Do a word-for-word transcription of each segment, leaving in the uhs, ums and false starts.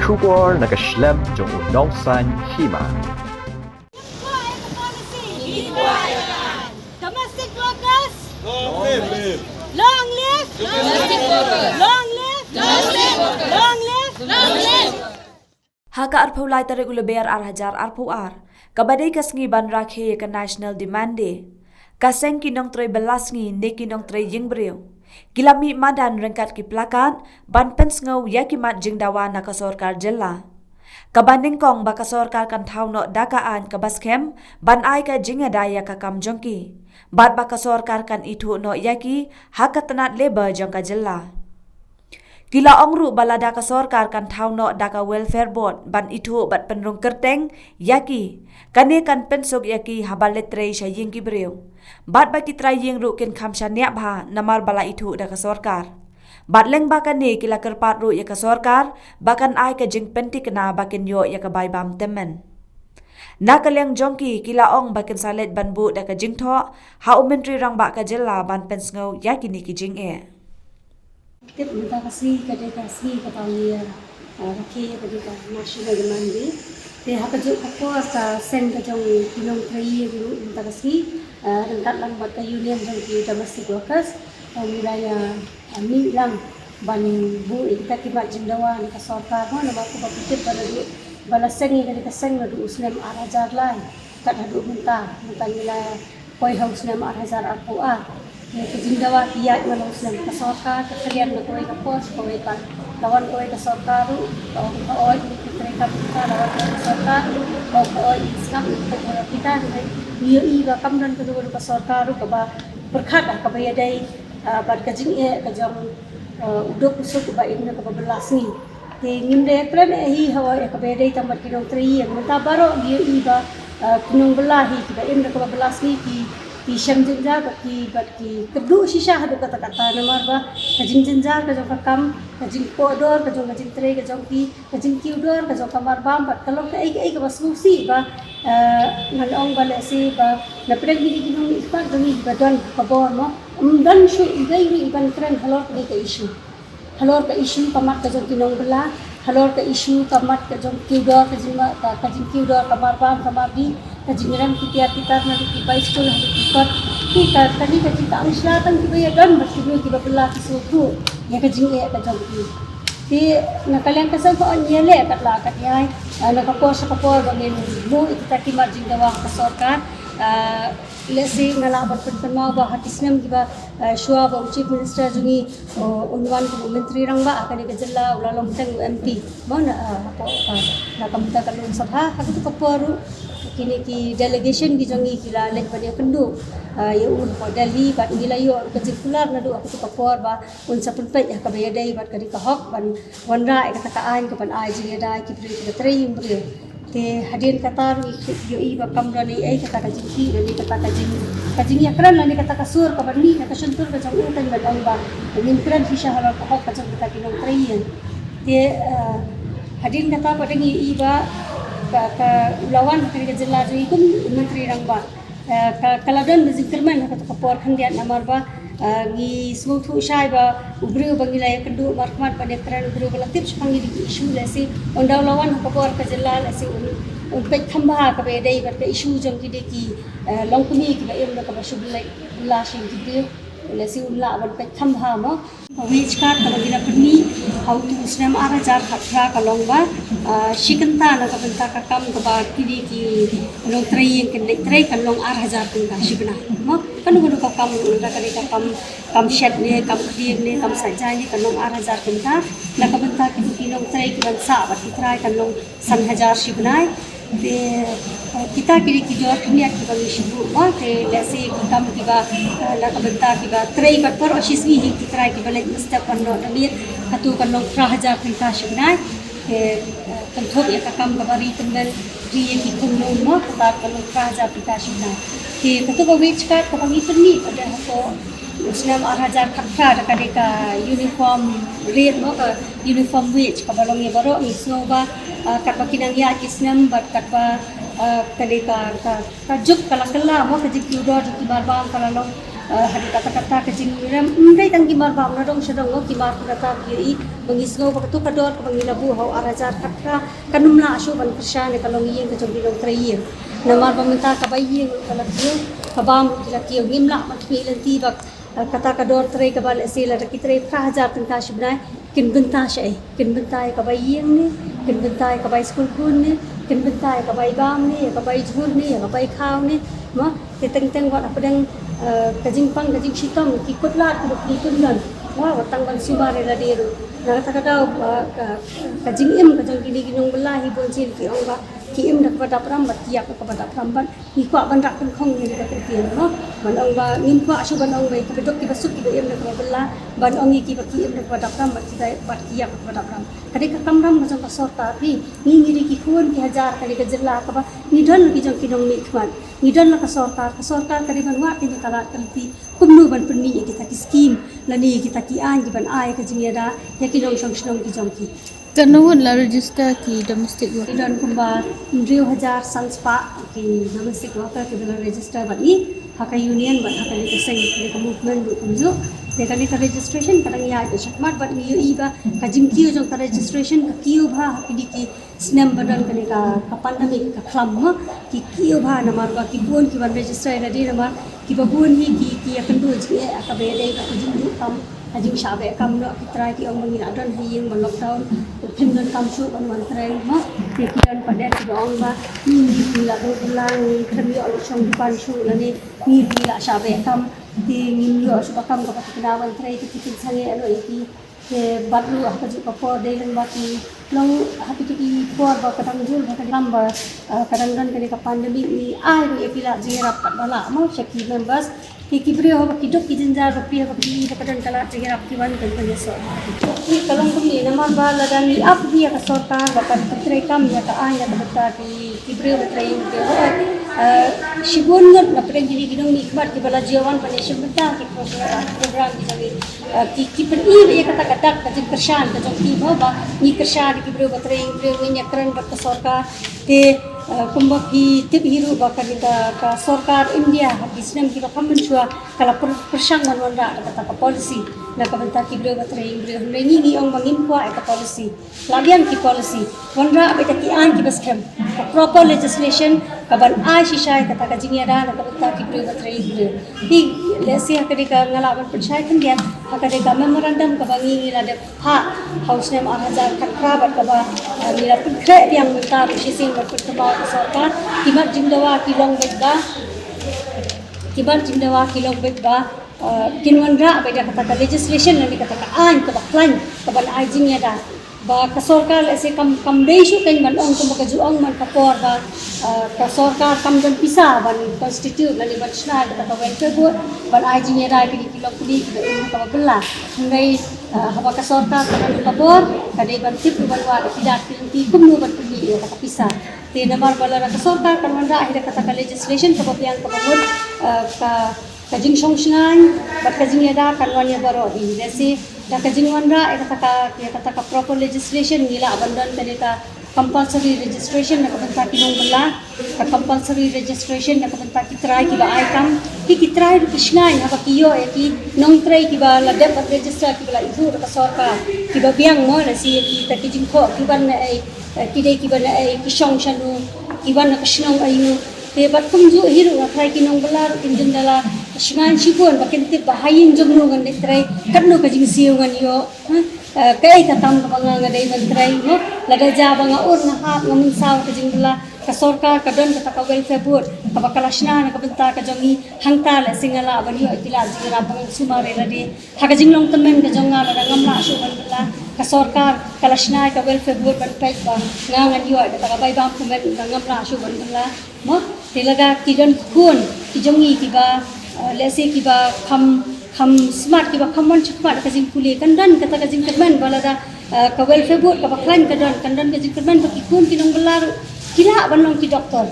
Khubor na ka shlem jong u nongsaiñ hima. Domestic workers. Long live. Long live. Domestic workers. Long live. Domestic workers. Long live. Long live. Ha ka arphew lai tarik u Lber ar hajar arphew ar, kaba dei ka sngi ban rakhe ïa ka National Demand Day, ka seng ki nongtrei bylla sngi ne ki nongtrei ïing briew ki la mih madan ryngkat ki plakat ban pynsngew ïa ki mat jingdawa na ka sorkar jylla, kaba nyngkong ba ka sorkar kan thaw noh da ka aiñ kaba skhem ban ai ka jingïada ïa ka kam jong ki, bad ba ka sorkar kan ithuh noh ïa ki ha ka tnat labour jong ka jylla. Ki la ong ruh ba lada ka sorkar kan thaw noh da ka Welfare Board ban ithuh bad pynrung kyrteng ïa ki, kane kan pynsuk ïa ki haba leit trei sha ïing ki briew, bad ba ki trai ïing ruh kin kham shaniah bha namar ba la ithuh da ka sorkar. Bad lyngba kane ki la kyrpad ruh ïa ka sorkar ba kan ai ka jingpynthikna ba kin ïoh ïa ka bai bam tymmen. Na ka liang jong ki, ki la ong ba kin sa leit ban buh da ka jingthoh ha u Myntri Rangbah ka jylla ban pynsngew ïa kine ki jingeh. Tip mynta ka sngi ka dei ka sngi kaba ngi, ah, rakhe ka dei ka National Demand Day. Te ha kajuh ka por ka seng ka jong ki nongtrei ruh mynta ka sngi, ah, ryngkat lang bad ka union jong ki domestic workers, ah, ngi la ïa, ah, mih lang ban buh ïa kita ki mat jingdawa na ka sorkar mo, namar kumba phi tip ba naduh ba la seng ïa ka dei ka seng naduh u snem ar hajar lai kat haduh mynta, mynta ngi la poi ha u snem ar hajar arphew ar. Ïa ka jingdawa ki ïaid man la u snem, ka sorkar ka khriat na kawei ka por sha kawei pat. La wan kawei ka sorkar ruh, ka ong ka oi, ka trei kam kita, la wan kawei ka sorkar ruh, ka ong ka oi, sngap, ka ong kita, ngi ïohi ba kam don kano kano ka sorkar ruh kaba pyrkhat ha kaba ïadei, ah, bad ka jingeh ka jong, ah, u duk u suk uba im na kaba bylla sngi. Te ngim dei kren eh hi hawa ïa kaba ïadei tang bad ki nongtrei ïing. Mynta baroh ngi ïohi ba, ah, ki nongbylla hi kiba im da kaba bylla sngi ki, ki shem jynjar bad ki, bad ki kyrduh shisha haduh katta katta namar ba ka jingjynjar ka jong ka kam, ka jingpoh dor ka jong ka jingtrei ka jong ki, ka jingkiew dor ka jong ka marbam bad ka long kaei kaei kaba sngewsih ba, ah, ngan ong ba lehse ba na pdeng kine ki nongmihkhmat jong ngi kiba don ka bor mo, ym don shuh iwei ruh iban kren halor kane ka issue. Halor ka issue ka mat ka jong ki nongbylla, halor ka issue ka mat ka jong kiew dor, ka jingma, ka, ka jingkiew dor ka marbam ka mardih, ka jingrem ki tiar ki tar naduh ki bai skul haduh ki kot. Ki ka, kane ka jingtang sla tang kiba ïadon bad ki briew kiba bylla ki sngewthuh ïa ka jingeh ka jong ki. Te na ka liang ka seng ka ong ïaleh katba la kat ïai, ah, na ka por sha ka por ba ngin buh ïa kita ki mat jingdawa ha ka sorkar, ah, lehse nga lah ban pynkynmaw ba ha ki snem kiba, ah, shuwa ba u Chief Minister jong ngi, oh, un wan kum u Myntri Rangbah ha kane ka jylla u la long teng u M P. Mo na, ah, hapoh, ah, na ka bynta ka Lok Sabha, ha katu ka por ruh kine ki delegation ki jong ngi ki la leit ban ïakynduh, ah, ïa u hapoh Delhi bad ngi la ïoh ka jingkular naduh ha katu ka por ba un sa pynpeit ïa kaba ïadei bad kane ka hok ban wanrah ïa kata ka aiñ kaban ai jingïada ïa ki briew kiba trei ïing briew. Te hadien kata ruh ngi ïohi ba kam don ei ei kata ka jingkhih lane kata ka jing, ka jingïakren lane kata ka sur kaban mih na ka shyntur ka jong u, tang ban ong ba ngin kren shisha halor ka hok ka jong kita ki nongtrei ïing. Te, eh, hadien kata pat ngi ïohi ba ka, ka, u la wan ha kane ka jylla jong ngi kum u Myntri Rangbah. Eh, ka, ka la don da jingkyrmen ha kata ka por khyndiat namar ba, eh, ngi sngewthuh shai ba u briew ba ngi la ïakynduh markhmat ban ïakren, u briew ba la tip shaphang kine ki issue lehse ynda u la wan ha ka bor ka jylla lehse un, un peit kham bha kaba ïadei bad ka issue jong kine ki, eh, longkmie kiba im da kaba shu bylla, bylla sha ïing ki briew, lehse un lah ban peit kham bha mo. Ka wage cut kaba ngi la pynmih ha utu u snem ar hajar khatphra ka long ba, ah, shi kynta na ka bynta ka kam kaba kine ki nongtrei ïing kin leit trei kan long ar hajar tyngka shi bnai. Mo, kano kano ka kam, lada ka dei ka kam, kam shet ne, kam khlieng ne, kam sait jaiñ ne, kan long ar hajar tyngka. Na ka bynta kito ki nongtrei kiban sah bad ki trai kan long san hajar shi bnai. Te, eh, kita ki dei ki dor khyndiat kiba ngi shu buh mo, te lehse ki kam kiba, eh, na ka bynta kiba trei bad baroh shi sngi hi ki trai kiba leit mynstep ban noh na miet, katu kan long phra hajar tyngka shi bnai. Te, eh, kynthup ïa ka kam kaba ri tymmen, ri ïa ki khun lum mo, kata kan long phra hajar tyngka shi bnai. Te katu ka wage cut kaba ngi pynmih pat hapoh u snem ar hajar khatphra da ka dei ka uniform rate mo, ka uniform wage kaba long ïa baroh, ngi sngew ba, ah, katba ki nang ïaid ki snem bad katba, ah, ka dei ka, ka, ka juk ka la kylla mo, ka jingkiew dor jong ki marbam ka la long, Hadien kata kata ka jingrem, ym dei tang ki mar bam na dong sha dong, ki mar pyrta ki ïohi ba ngi sngew ba kato ka dor kaba ngi la buh ha u ar hajar khatphra kan ym lah shuh ban kyrshan ïa ka longïing ka jong ki nongtrei ïing. Namar ba mynta ka bai ïing ruh ka la kiew, ka bam ruh ki la kiew, ngim lah ban khmih lynti ba kata ka dor trei kaba lehse lada ki trei phra hajar tyngka shi bnai kin bynta shaei? Kin bynta ïa ka bai ïing ne, kin bynta ïa ka bai skul khun ne, kin bynta ïa ka bai bam ne, ïa ka bai jhur ne, ïa ka bai khaw ne. Mo, te teng teng wat hapdeng ka jingpang ka jingshitom ki kut lad ki duk ki tun don. Mo, wat tang ban sumar ïa lade ruh. Na kata ka daw ka jingim ka jong kine ki nongbylla hi bun sien ki ong ba ki im da kaba dap ram bad ki ïap da kaba dap ram bad ngi kwah ban rak pynkhong ïa ka ktien, mo. Ban ong ba ngim kwah shuh ban ong ba ïa kiba duk kiba suk kiba im da kaba bylla, ban ong ïa kiba ki im da kaba dap ram bad ki bad ki ïap da kaba dap ram. Ka dei ka kamram ka jong ka sorkar hi. Ngi ngi dei ki khun ki hajar ka dei ka jylla kaba ngi don la ki jong ki nongmihkhmat, ngi don la ka sorkar, ka sorkar ka dei ban wad ïa ka lad ka lynti kumno ban pynmih ïa kita ki skim lane ïa kita ki aiñ ki ban ai ka jingïada ïa ki nongshong shnong ki jong ki. Katno ngut la register ki domestic worker? Ki don kumba hynriew hajar san spah ki domestic worker kiba la register bad ngi ha ka union bad ha kane ka seng, kane ka movement ruh kumjuh. Te kane ka registration ka dang ïaid shakhmat bad ngi ïohi ba ka jingkiew jong ka registration ka kiew bha ha kine ki snem ba don kane ka, ka pandemic ka khlam, mo, ki kiew bha namar ba ki bun ki ban register ïa lade namar kiba bun hi ki, ki ïakynduh jingeh ha kaba ïadei bad ka jingduh kam, ka jingshah beh kam noh. Ki trai ki ong ba ngi la don ha ïing ba lockdown, phim don kam shuh ban wan trei, mo. Te ki don pat de kiba ong ba ngi, ngi la dei bylla, ngi khlem ïoh la shong dukan shuh lane ngi, ngi la shah beh kam, te ngim ïoh shuh ba kam kaba thikna ban trei, te ki pynsangeh noh ïa ki. Te bad ruh ha kajuh ka por dei lem ba ki long ha kito ki por ba ka dang jur ba ka dang ba, ah, ka dang don kane ka pandemic, ngi ai ruh ïa ki lad jingïarap katba lah, mo, sha ki members. Te ki briew haba ki duk ki jynjar ba phi haba phi ba ka don ka lad jingïarap ki wan ban pynïasoh. Te ka long kumne namar ba lada ngi ap ïa ka sorkar ba kan pyntreikam ïa ka aiñ ïa ka bynta ki, ki briew ba trei ïing briew. Ah, shibun ngut na pdeng kine ki nongmihkhmat kiba la ju wan ban ïashim bynta ki program, program ki jong ngi. Ah, ki, ki pyni ïa kata ka dak ka jingkyrshan ka jong ki, mo, ba ngi kyrshan ïa ki briew ba trei ïing briew, ngin ïakren bad ka sorkar. Te, ah, kumba phi tip hi ruh ba ka, ka, ka sorkar India ha ki snem kiba kham mynshuwa ka la pyr-, pyrshang ban wanrah da kata ka policy na ka bynta ki briew ba trei ïing briew. Hynrei ngi ngi ong ba ngim kwah ïa ka policy. La biang ki policy, wanrah beit da ki aiñ kiba skhem, ka proper legislation ka ban ai shisha ïa kata ka jingïada na ka bynta ki briew ba trei ïing briew. Te lehse ha ka dei ka, nga lah ban pynshai khyndiat, ha ka dei ka memorandum kaba ngi ngi la dep phah ha u snem ar hajar khatphra bad kaba, eh, ngi la pynkhreh biang mynta ruh shisien ban pynkynmaw ïa ka sorkar. Ki mat jingdawa ki long beit ba, ki mat jingdawa ki long beit ba, eh, kin wanrah beit da kata ka legislation lane kata ka aiñ kaba khlaiñ ka ban ai jingïada. Ba ka sorkar lehse kam, kam dei shuh kein ban ong kumba ka ju ong man ka por ba, ah, ka sorkar kam don pisa ban constitute lane ban shna kata ka welfare board ban ai jingïada ïa kine ki longkmie kiba im kaba bylla. Hynrei, ah, haba ka sorkar ka don ka bor ka dei ban tip ruh ban wad ïa ki lad ki lynti kumno ban pynmih ïa kata ka pisa. Te namar ba lada ka sorkar kan wanrah hi da kata ka legislation kaba biang kaba mut, ah, ka ka jingshongshngaiñ bad ka jingïada kan wan ïa baroh hi. Lehse da ka jingwanrah ïa kata ka, ïa kata ka proper legislation ngi lah ban don kane ka compulsory registration na ka bynta ki nongbylla, ka compulsory registration na ka bynta ki trai kiba ai kam. Ki, ki trai ruh ki shngaiñ haba ki ïoh ïa ki nongtrei kiba la dep ban register kiba la ïoh da ka sorkar, kiba biang mo, lehse ïa kita ki jingkhoh kiba na ei, eh, ki dei kiba na ei, ki shong shano, kiba na ka shnong aiu. Te bad kumjuh hi ruh nga trai ki nongbylla ruh kin jin da la shngaiñ shibun ba kin tip ba ha ïing jong no ngan leit trei, katno ka jingsiew ngan ïoh, ha? Eh, kaei ka kam kaba nga nga dei ban trei, mo? Lada jia ba nga ur nga hap nga mynsaw ka jingbylla, ka sorkar ka don kata ka welfare board kaba ka la shna na ka bynta ka jong ngi, hangta lehse nga lah ban ïoh ïa ki lad jingïarap ba ngan sumar ïa lade. Ha ka jinglong tymmen ka jong nga lada ngam lah shuh ban bylla, ka sorkar ka la shna ïa ka welfare board ban peit ba nga ngan ïoh ïa kata ka bai bam kmen lada ngam lah shuh ban bylla. Mo, te lada ki don khun ki jong ngi kiba, eh, lehse kiba kham, kham smat, kiba kham wan shakhmat ka jingpule, kan don kata ka jingkyrmen ba lada, eh, ka welfare board kaba khlaiñ ka don, kan don ka jingkyrmen ba ki khun ki nongbylla ruh ki lah ban long ki doktor.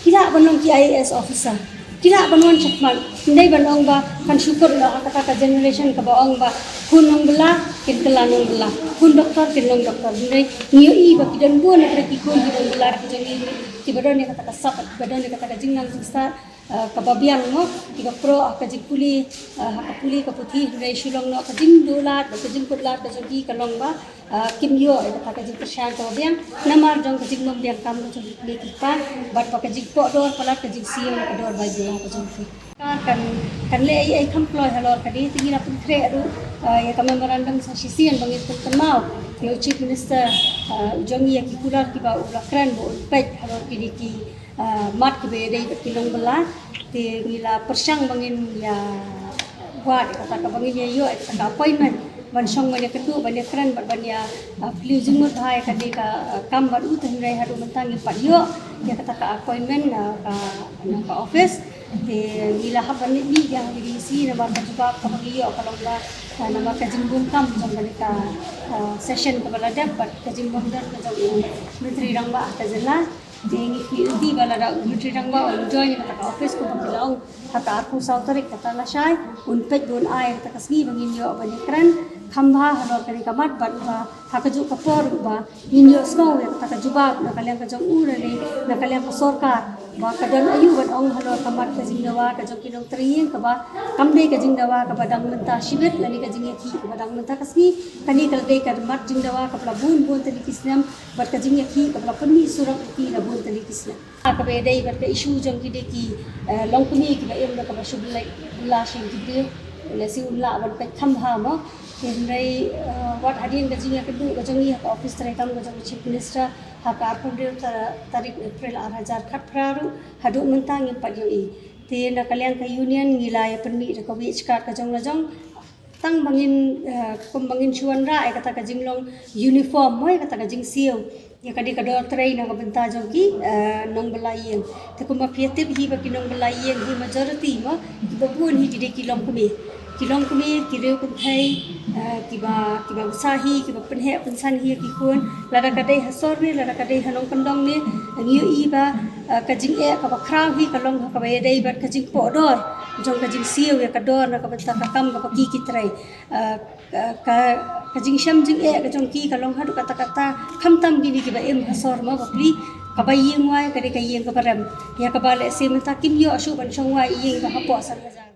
Ki lah ban long ki I A S officer. Ki lah ban wan shakhmat. Ym dei ban ong ba kan shu kut noh ha kata ka generation kaba ong ba khun nongbylla kin kylla nongbylla, khun doktor kin long doktor. Hynrei ngi ïohi ba ki don bun na ki khun ki nongbylla ki jong ngi kiba don ïa kata ka sap, kiba don ïa kata ka jingnang jingstad. ah, kaba biang mo, kiba proh ha ka jingpule, ah, ha ka pule ka puthi, hynrei shu long noh ka jingduh lad, ka jingkut lad ka jong ki ka long ba, ah, kim ïoh ïa kata ka jingpyrshang kaba biang namar jong ka jingbym biang kam ka jong ki kmie ki kpa, bad ba ka jingpoh dor palat ka jingsiew ïa ka dor Baibl ka jong ki. Kan, kan leh ei ei kham kloi halor kane, te ngi la pynkhreh ruh, ah, ïa ka memorandum sa shisien ba ngin pynkynmaw ïa u Chief Minister, ah, u jong ngi ïa ki kular kiba u la kren ba un peit halor kine ki, ah, mat kiba ïadei bad ki nongbylla. Te ngi la pyrshang ba ngin ïa wad ïa kata ka, ba ngin ïa ïoh ïa kata ka appointment ban shong ban ïa kynduh ban ïa kren bad ban ïa, ah, plie jingmut bha ïa kane ka, ah, kam bad u, te hynrei haduh mynta ngim pat ïoh ïa kata ka appointment na ka, na ka office. Te ngi la hap ban leit mih biang ha D D C namar ka jubab kaba ngi ïoh ka long ba, ah, namar ka jingbun kam jong kane ka, ah, session kaba la dep bad ka jingbun don ka jong u Myntri Rangbah ka jylla. Te ngi khmih lynti ba lada u Myntri Rangbah un join ïa kata ka office kumba ki la ong ha ka arphew saw tarik kata lashai, un peit ba un ai kata ka sngi ba ngin ïoh ban ïa kren kham bha halor kane ka mat bad ba ha kajuh ka por ruh ba ngin ïohsngew ïa kata ka jubab na ka liang ka jong u lane na ka liang ka sorkar ba ka don aïu ban ong halor ka mat ka jingdawa ka jong ki nongtrei ïing kaba kam dei ka jingdawa kaba dang mynta shibit lane ka jingïakhih kaba dang mynta ka sngi. Kane ka la dei ka mat jingdawa kaba la bun bun tylli ki snem bad ka jingïakhih kaba la pynmih surok ïa ki la bun tylli ki snem. Kaba ïadei bad ka issue jong kine ki, eh, longkmie kiba im da kaba shu bylla, bylla sha ki briew, lehse un lah ban peit kham bha mo. Hynrei, eh, wat hadien ka jingïakynduh ka jong ngi ha ka office treikam ka jong u Chief Minister ha ka arphew hynriew ta-, tarik April ar hajar khatphra ruh haduh mynta ngim pat ïohi. Te na ka liang ka union ngi la ïa pynmih da ka wage card ka jong la jong. Tang ba ngin, eh, kum ba ngin shu wanrah ïa kata ka jinglong uniform mo, ïa kata ka jingsiew, ïa ka dei ka dor trei na ka bynta jong ki, eh, nongbylla ïing. Te kumba phi ïa tip hi ba ki nongbylla ïing hi majority mo, kiba bun hi ki dei ki longkmie. Ki longkmie, ki riew kynthei, eh, kiba, kiba bsa hi, kiba pynheh pynsan hi ïa ki khun. Lada ka dei ha sor ne lada ka dei ha nongkyndong ne, ngi ïohi ba, eh, ka jingeh kaba khraw hi ka long ha kaba ïadei bad ka jingpoh dor jong ka jingsiew ïa ka dor na ka bynta ka kam kaba ki ki trei. Eh, ka, ka, ka jingshem jingeh ka jong ki ka long haduh katta katta, khamtam kine kiba im ha sor mo bapli, kaba ïing wai ka dei ka ïing kaba rem, ïa kaba lehse mynta kim ïoh shuh ban shong wai ïing ba hapoh san hajar.